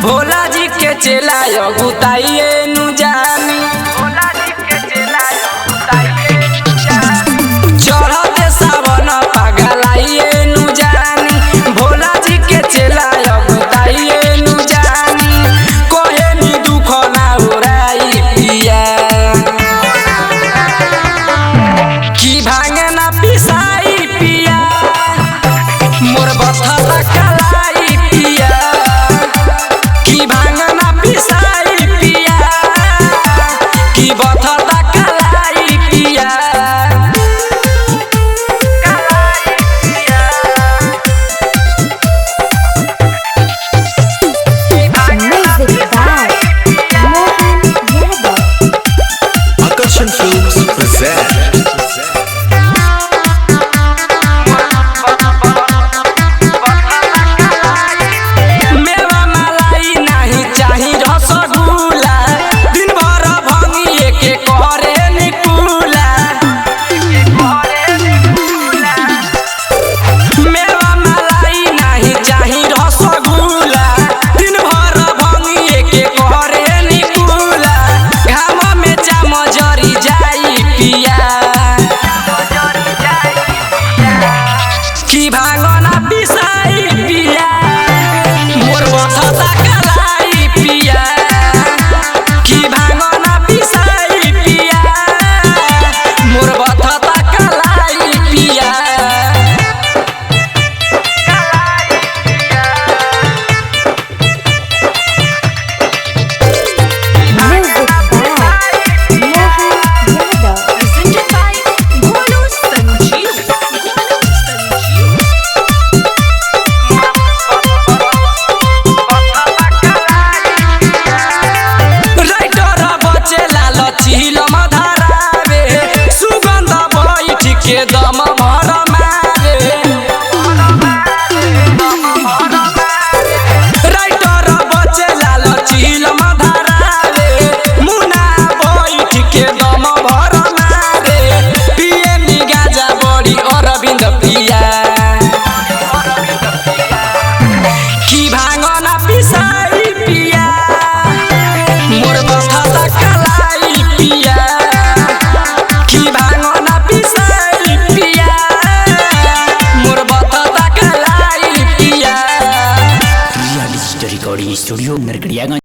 भोला जी के चेला गुताइए नु जानी। चढ़ते सावन पगलाइए नु जानी, भोला जी के चेला गुताइए नु जानी। कहे नी दुख ना उड़ाई पिया, की भांगे ना पिसाई पिया, मोर बथता कलाई पिया। की भांग ना पिसाई पिया, की बथता कलाई पिया। Music by Mohan Yadav. Akarshan Films present. मेवा मलाई नाही चाही रसगुल्ला, दिन भर भंगिए के करे निकुला। मेवा मलाई नाही चाही रसगुल्ला, दिन भर भंगिए के करे निकुला। घाम में जाम जरी जाई पिया, की भांगना पिसाई पिया, मोर बथता कलाई पिया। की भांगना पिसाई पिया, मोर बथता कलाई पिया। Music by Mohan Yadav. Presented by Bholu Sanjeev. Bholu Sanjeev. Writer बचेला लचील मधारावे, सुगंध बैठ के दम भर मारे। राइटर बचेला लचील मधारावे, मुना बैठ के दम भर मारे। पिए नी गाजा बड़ी अरविंद पिया, की भांगना पिसाई पिया, मोर बथता कलाई पिया। की भांगना पिसाई पिया, मोर बथता कलाई पिया। Real story recording studio Narkatiaganj.